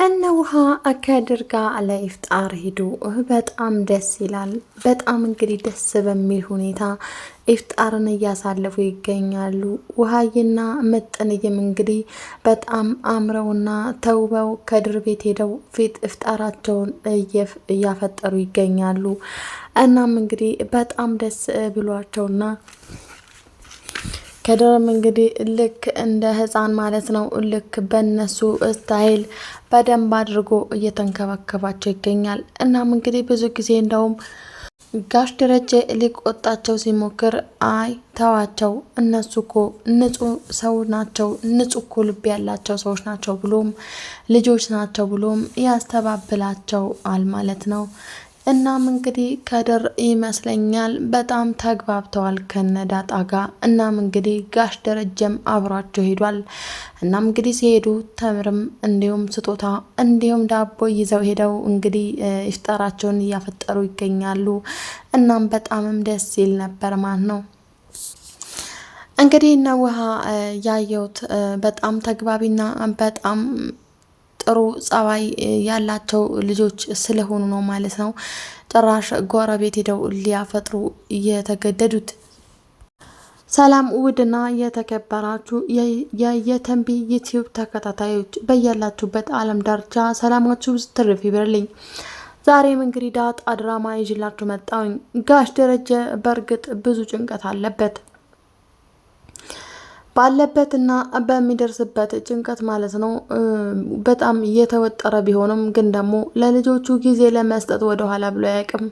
እነ ውሃ ከድር ጋር ለኢፍጣር ሄዱ። በጣም ደስ ይላል። በጣም እንግዲህ ደስ በሚል ሁኔታ ኢፍጣርን እያሳለፉ ይገኛሉ። ውሃዬና ምጥንዬም እንግዲህ በጣም አምረውና ተውበው ከድር ቤት ሄደው ፊት ኢፍጣራቸውን እያፈጠሩ ይገኛሉ። እናም እንግዲህ በጣም ደስ ብሏቸውና ከድርም እንግዲህ ልክ እንደ ህፃን ማለት ነው። ልክ በነሱ style በደንብ አድርጎ እየተንከባከባቸው ይገኛል። እናም እንግዲህ ብዙ ጊዜ እንደውም ጋሽ ደረጀ ሊቆጣቸው ሲሞክር አይ ተዋቸው፣ እነሱ እኮ ንጹህ ሰው ናቸው፣ ንጹህ እኮ ልብ ያላቸው ሰዎች ናቸው ብሎም ልጆች ናቸው ብሎም ያስተባብላቸዋል ማለት ነው። እናም እንግዲህ ከድር ይመስለኛል በጣም ተግባብተዋል ከነዳጣ ጋር። እናም እንግዲህ ጋሽ ደረጀም አብሯቸው ሄዷል። እናም እንግዲህ ሲሄዱ ተምርም እንዲሁም ስጦታ እንዲሁም ዳቦ ይዘው ሄደው እንግዲህ ኢፍጣራቸውን እያፈጠሩ ይገኛሉ። እናም በጣምም ደስ ይል ነበር ማለት ነው። እንግዲህ እነ ውሃ ያየሁት በጣም ተግባቢና በጣም ጥሩ ጸባይ ያላቸው ልጆች ስለሆኑ ነው ማለት ነው። ጭራሽ ጎረቤት ሄደው ሊያፈጥሩ እየተገደዱት። ሰላም ውድና የተከበራችሁ የየተንቢ ዩቲዩብ ተከታታዮች በያላችሁበት ዓለም ዳርቻ ሰላማችሁ ትርፍ ይበልልኝ። ዛሬም እንግዲህ ዳጣ ድራማ ይዤላችሁ መጣሁኝ። ጋሽ ደረጀ በእርግጥ ብዙ ጭንቀት አለበት ባለበትና በሚደርስበት ጭንቀት ማለት ነው። በጣም እየተወጠረ ቢሆንም ግን ደግሞ ለልጆቹ ጊዜ ለመስጠት ወደኋላ ብሎ አያውቅም።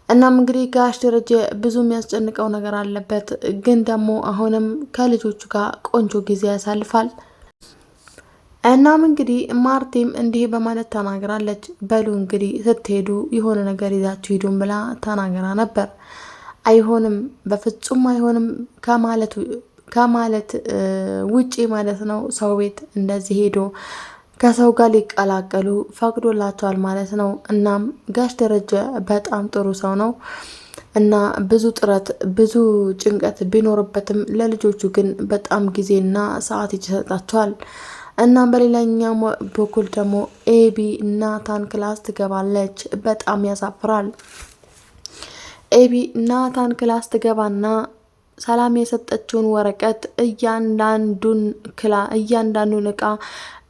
እናም እንግዲህ ጋሽ ደረጀ ብዙ የሚያስጨንቀው ነገር አለበት። ግን ደግሞ አሁንም ከልጆቹ ጋር ቆንጆ ጊዜ ያሳልፋል። እናም እንግዲህ ማርቴም እንዲህ በማለት ተናግራለች። በሉ እንግዲህ ስትሄዱ የሆነ ነገር ይዛችሁ ሂዱን ብላ ተናግራ ነበር። አይሆንም፣ በፍጹም አይሆንም ከማለቱ ከማለት ውጪ ማለት ነው። ሰው ቤት እንደዚህ ሄዶ ከሰው ጋር ሊቀላቀሉ ፈቅዶላቸዋል ማለት ነው። እናም ጋሽ ደረጀ በጣም ጥሩ ሰው ነው እና ብዙ ጥረት ብዙ ጭንቀት ቢኖርበትም ለልጆቹ ግን በጣም ጊዜና ሰዓት ይሰጣቸዋል። እናም በሌላኛው በኩል ደግሞ ኤቢ ናታን class ትገባለች። በጣም ያሳፍራል። ኤቢ ናታን class ትገባና ሰላም የሰጠችውን ወረቀት እያንዳንዱን ክላ እያንዳንዱን እቃ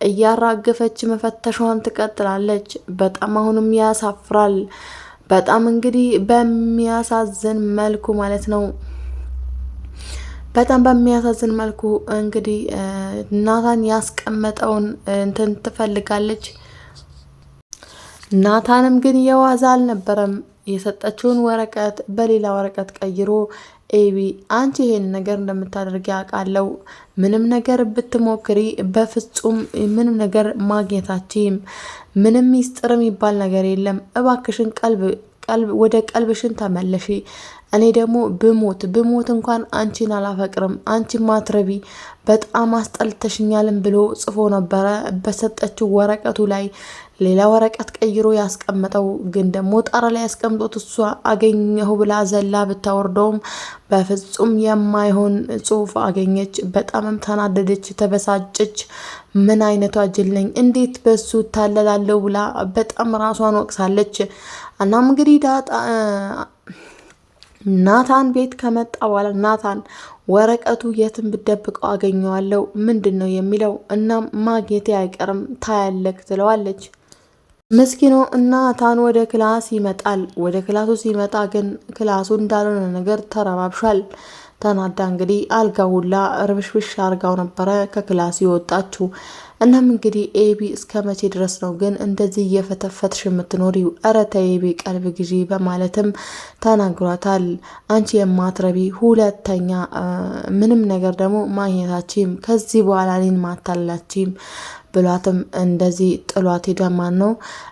እያራገፈች መፈተሿን ትቀጥላለች። በጣም አሁንም ያሳፍራል። በጣም እንግዲህ በሚያሳዝን መልኩ ማለት ነው። በጣም በሚያሳዝን መልኩ እንግዲህ ናታን ያስቀመጠውን እንትን ትፈልጋለች። ናታንም ግን የዋዛ አልነበረም። የሰጠችውን ወረቀት በሌላ ወረቀት ቀይሮ ኤቢ አንቺ ይሄን ነገር እንደምታደርጊ አውቃለሁ። ምንም ነገር ብትሞክሪ በፍጹም ምንም ነገር ማግኘታችም ምንም ሚስጥር የሚባል ነገር የለም። እባክሽን ቀልብ ወደ ቀልብሽን ተመለሺ። እኔ ደግሞ ብሞት ብሞት እንኳን አንቺን አላፈቅርም፣ አንቺ ማትረቢ በጣም አስጠልተሽኛልን ብሎ ጽፎ ነበረ በሰጠችው ወረቀቱ ላይ ሌላ ወረቀት ቀይሮ ያስቀመጠው ግን ደግሞ ጣራ ላይ ያስቀምጦት እሷ አገኘሁ ብላ ዘላ ብታወርደውም በፍጹም የማይሆን ጽሑፍ አገኘች። በጣምም ተናደደች፣ ተበሳጨች። ምን አይነቷ ጅል ነኝ፣ እንዴት በሱ ታለላለሁ ብላ በጣም ራሷን ወቅሳለች። እናም እንግዲህ ዳጣ ናታን ቤት ከመጣ በኋላ ናታን ወረቀቱ የትን ብደብቀው አገኘዋለሁ ምንድን ነው የሚለው? እናም ማግኘቴ አይቀርም ታያለክ ትለዋለች። ምስኪኑ ናታን ወደ class ይመጣል። ወደ class ኡ ሲመጣ ግን class ኡ እንዳልሆነ ነገር ተረባብሿል። ተናዳ እንግዲህ አልጋው ሁላ ርብሽብሽ አርጋው ነበረ ከ class የወጣችው። እናም እንግዲህ ኤቢ እስከ መቼ ድረስ ነው ግን እንደዚህ እየፈተፈትሽ የምትኖሪው? ኧረ ተይ ኤቢ ቀልብ ግዢ በማለትም ተናግሯታል። አንቺ የማትረቢ ሁለተኛ ምንም ነገር ደግሞ ማግኘታችም ከዚህ በኋላ እኔን ማታላችም ብሏትም እንደዚህ ጥሏት ሄዷል ማለት ነው።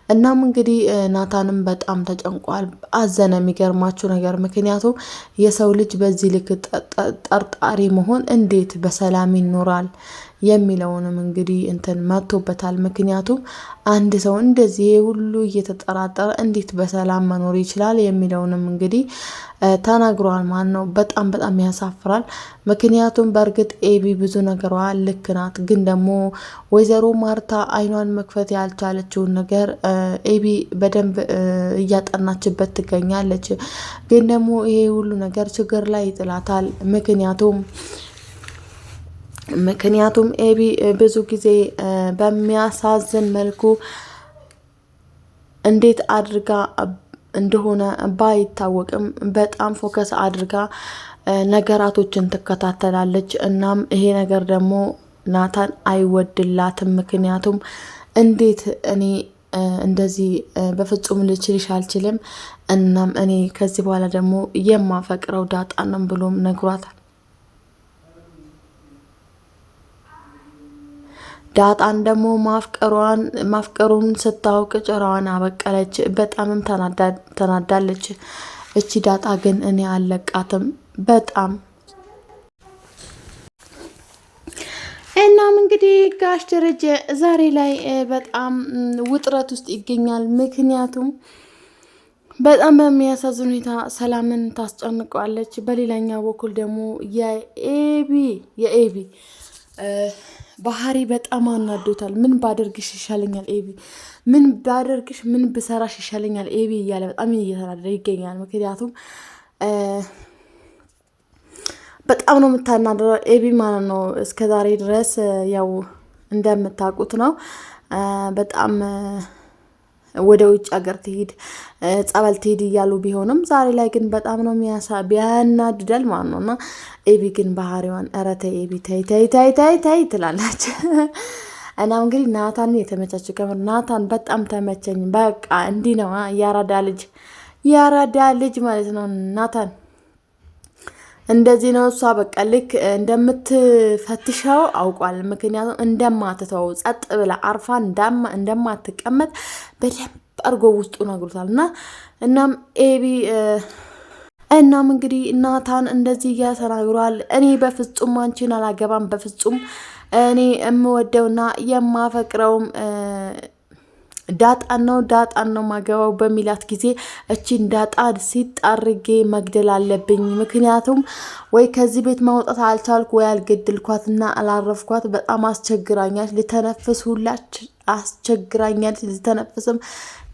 እናም እንግዲህ ናታንም በጣም ተጨንቋል፣ አዘነ። የሚገርማችሁ ነገር ምክንያቱም የሰው ልጅ በዚህ ልክ ጠርጣሪ መሆን እንዴት በሰላም ይኖራል የሚለውንም እንግዲህ እንትን መጥቶበታል። ምክንያቱም አንድ ሰው እንደዚህ ሁሉ እየተጠራጠረ እንዴት በሰላም መኖር ይችላል የሚለውንም እንግዲህ ተናግሯል ማለት ነው። በጣም በጣም ያሳፍራል። ምክንያቱም በእርግጥ ኤቢ ብዙ ነገሯ ልክ ናት፣ ግን ደግሞ ወይዘሮ ማርታ አይኗን መክፈት ያልቻለችውን ነገር ኤቢ በደንብ እያጠናችበት ትገኛለች። ግን ደግሞ ይሄ ሁሉ ነገር ችግር ላይ ይጥላታል። ምክንያቱም ኤቢ ብዙ ጊዜ በሚያሳዝን መልኩ እንዴት አድርጋ እንደሆነ ባይታወቅም በጣም focus አድርጋ ነገራቶችን ትከታተላለች። እናም ይሄ ነገር ደግሞ ናታን አይወድላትም። ምክንያቱም እንዴት እኔ እንደዚህ በፍጹም ልችልሽ አልችልም፣ እናም እኔ ከዚህ በኋላ ደግሞ የማፈቅረው ዳጣንም ብሎም ነግሯታል። ዳጣን ደግሞ ማፍቀሩን ስታውቅ ጭራዋን አበቀለች። በጣምም ተናዳለች። እቺ ዳጣ ግን እኔ አለቃትም በጣም። እናም እንግዲህ ጋሽ ደረጀ ዛሬ ላይ በጣም ውጥረት ውስጥ ይገኛል። ምክንያቱም በጣም በሚያሳዝን ሁኔታ ሰላምን ታስጨንቀዋለች። በሌላኛው በኩል ደግሞ የኤቢ ባህሪ በጣም አናዶታል። ምን ባደርግሽ ይሻለኛል ኤቢ፣ ምን ባደርግሽ፣ ምን ብሰራሽ ይሻለኛል ኤቢ እያለ በጣም እየተናደደ ይገኛል። ምክንያቱም በጣም ነው የምታናደረው ኤቢ ማለት ነው። እስከ ዛሬ ድረስ ያው እንደምታውቁት ነው በጣም ወደ ውጭ ሀገር ትሂድ ጸበል ትሂድ እያሉ ቢሆንም ዛሬ ላይ ግን በጣም ነው ቢያናድዳል ማለት ነው። እና ኤቢ ግን ባህሪዋን ኧረ ተይ ኤቢ ተይ ተይ ተይ ተይ ተይ ትላለች። እናም እንግዲህ ናታን የተመቻቸው ከምር ናታን በጣም ተመቸኝ። በቃ እንዲህ ነው ያራዳ ልጅ ያራዳ ልጅ ማለት ነው ናታን እንደዚህ ነው። እሷ በቃ ልክ እንደምትፈትሸው አውቋል። ምክንያቱም እንደማትተው ጸጥ ብላ አርፋ እንደማትቀመጥ በደንብ አድርጎ ውስጡ ነግሮታል። እና እናም ኤቢ እናም እንግዲህ ናታን እንደዚህ እያተናግሯል። እኔ በፍጹም አንቺን አላገባም፣ በፍጹም እኔ የምወደውና የማፈቅረውም ዳጣን ነው፣ ዳጣን ነው ማገባው በሚላት ጊዜ እቺን ዳጣ ሲጣርጌ መግደል አለብኝ። ምክንያቱም ወይ ከዚህ ቤት ማውጣት አልቻልኩ ወይ አልገድልኳትና አላረፍኳት። በጣም አስቸግራኛል፣ ልተነፍስ ሁላች አስቸግራኛለች፣ ልተነፍስም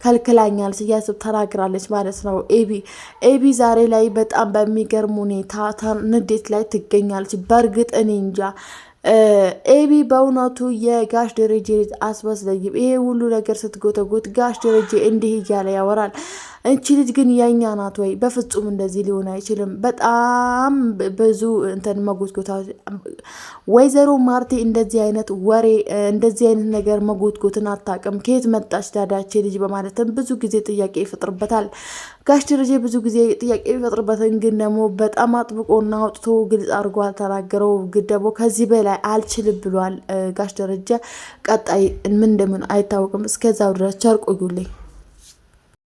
ከልክላኛለች እያስብ ተናግራለች ማለት ነው። ኤቢ ዛሬ ላይ በጣም በሚገርም ሁኔታ ንዴት ላይ ትገኛለች። በእርግጥ እኔ እንጃ ኤቢ በእውነቱ የጋሽ ደረጀ ልጅ አስመስለኝም። ይሄ ሁሉ ነገር ስትጎተጎት ጋሽ ደረጀ እንዲህ እያለ ያወራል። እቺ ልጅ ግን የኛ ናት ወይ? በፍጹም እንደዚህ ሊሆን አይችልም። በጣም ብዙ እንትን መጎትጎታ ወይዘሮ ማርቴ እንደዚህ አይነት ወሬ እንደዚህ አይነት ነገር መጎትጎትን አታውቅም። ከየት መጣች ዳዳቼ ልጅ በማለትም ብዙ ጊዜ ጥያቄ ይፈጥርበታል። ጋሽ ደረጀ ብዙ ጊዜ ጥያቄ ይፈጥርበትን ግን ደግሞ በጣም አጥብቆና አውጥቶ ግልጽ አድርጎ አልተናገረው። ግን ደግሞ ከዚህ በላይ አልችልም ብሏል ጋሽ ደረጀ። ቀጣይ ምን እንደምን አይታወቅም። እስከዛው ድረስ ቸር ቆዩልኝ።